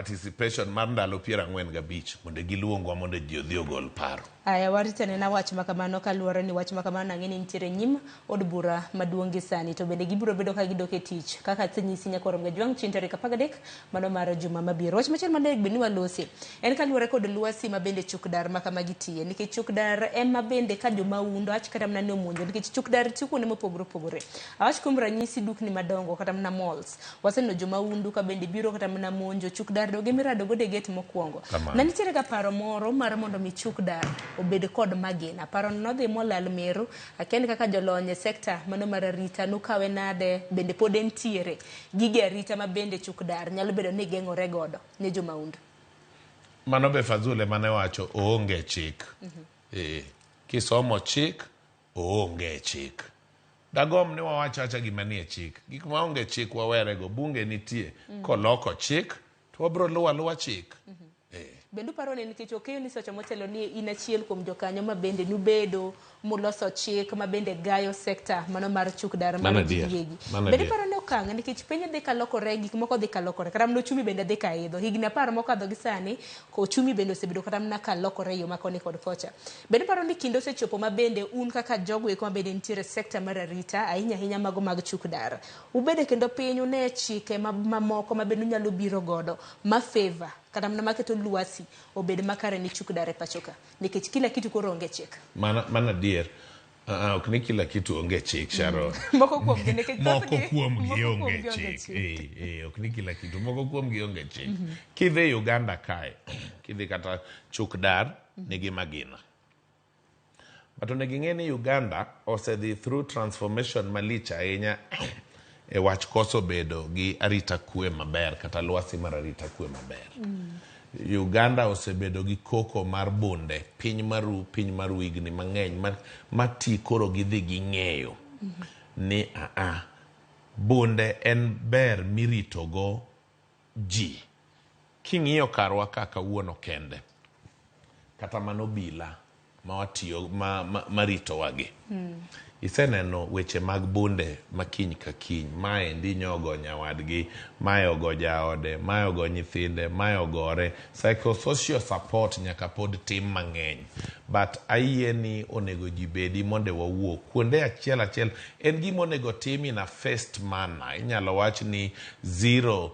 participation mar ndalo 45 mondo giluongwa mondo ji odhi ogol paro. Aya, warito anena wach ma kamano kaluwore ni wach ma kamano ang'e ni nitiere nyim od bura maduong' gi sani to bende gibiro bedo ka gidok e tich kaka asenyisi nyakwar Mgajwang' chieng' tarik 13 mano mar juma mabiro. Wach machielo maber bende ni walosi en kaluwore kod lwasi ma bende chuk dar ma kamagi tiye nikech chuk dar ema bende ka jomaundo awach kata mana ni omonjo nikech chuk dar tiyo kuonde mopogore opogore. Awach kuom ranyisi dukni madongo kata mana malls waseneno jomaundu ka bende biro kata mana monjo chuk dar doge mirado godo e gate mokwongo. Kamano. Ne nitiere ga paro moro mar mondo mi chuk dar obed kod magina. Paro no nodhi molal meru. Akia ni kaka jolony e sekta mano mar arita nukawe nade bende pod entiere gige arita ma bende chuk dar nyalo bedo ni geng'ore godo ne jomaundu. Mano be Fazul ema ne wacho oonge chik. Eh, kisomo chik oonge chik. Dagomb ni wawach awacha gima nie chik. Gik maonge chik wawerego. Bunge nitie. Koloko chik to wabro luwo aluwa chik. Eh. Bende uparo ni nikech okeyo ni seche motelo ni in achiel kuom jokanyo ma bende nubedo muloso chik ma bende gayo sekta mano mar chuk dar mar Mano ji adier. giwegi. Mano Bende adier. iparo ni okang' nikech piny dhi kalokore gik moko dhi kalokore kata mana ochumi bende dhi kaidho higni 10 mokadho gi sani ochumi bende osebedo kata mana kalokore e yo ma koni kod kocha. Bende iparo ni kinde osechopo ma bende un kaka jogo eko ma bende nitiere e sekta mar arita ahinya ahinya mago mag chuk dar ubede kendo piny une chike mamoko ma bende unyalo biro godo ma favor kata mana maketo lwasi obed makare ni chuk dar e pacho ka nikech kila kitu koro onge chik. Mano adier. Ok ni kila kitu onge chik Sharon. Moko kuomgi nikech Moko thothgi- kuomgi moko onge kuomgi onge chik. chik. Ok ni kila kitu. Moko kuomgi onge chik. Kidhi Uganda kae, kidhi kata chuk dar nigi magina. But onego ing'e ni Uganda osedhi through transformation malich ahinya e wach koso bedo gi arita kwe maber kata lwasi mar arita kwe maber. Uganda osebedo gi koko mar bunde piny maru piny maru higni mang'eny ma ti koro gidhi ging'eyo ni aa bunde en ber miritogo ji. King'iyo karwa ka kawuono kende, kata mana obila ma watiyo ma ritowa gi. Iseneno weche mag bunde ma kiny ka kiny. Maendi nyogo nyawadgi, mae ogo jaode, mae ogo nyithinde, mae ogore. Psychosocial support nyaka pod tim mang'eny. But ayie ni onego ji bedi mondo wawuo. Kuonde achiel achiel en gima onego tim in a phased manner. Inyalo wach ni 0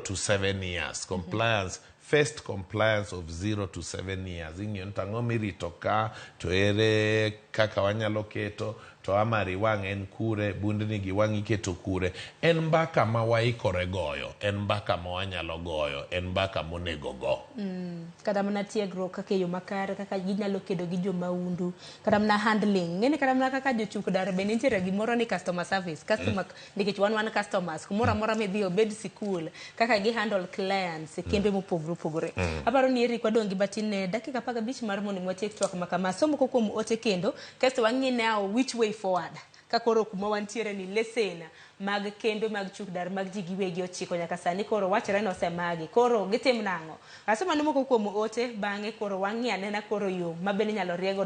to 7 years. Compliance first compliance of 0 to 7 years. Ing'iyo ni to ang'o mirito ka, to ere kaka wanyalo keto, to amari wang' en kure, bundni gi wang' iketo kure. En mbaka ma waikore goyo, en mbaka ma wanyalo goyo, en mbaka monego go. Kata mana tiegruok kaka e yo makare kaka ginyalo kedo gi jomaundu kata mana handling ng'eni kata mana kaka jochuk dar bende nitiere gimoro ni customer service customer nikech wan customers kumoro amora midhi obed sikul kaka gi handle clients e kembe mopogore opogore aparo ni Eric wadong' gi matin ne dakika 15 mar mondo mi watiek twak ma kama somo moko kuom ote kendo kasto wang'i now which way forward ka koro kuma wantiere ni lesen mag kembe mag chuk dar mag ji giwegi ochiko nyaka sani koro wachore ni osemagi koro gitim nang'o asoma ne moko kuom ote bang'e koro wang'i anena koro yo ma bende inyalo riego.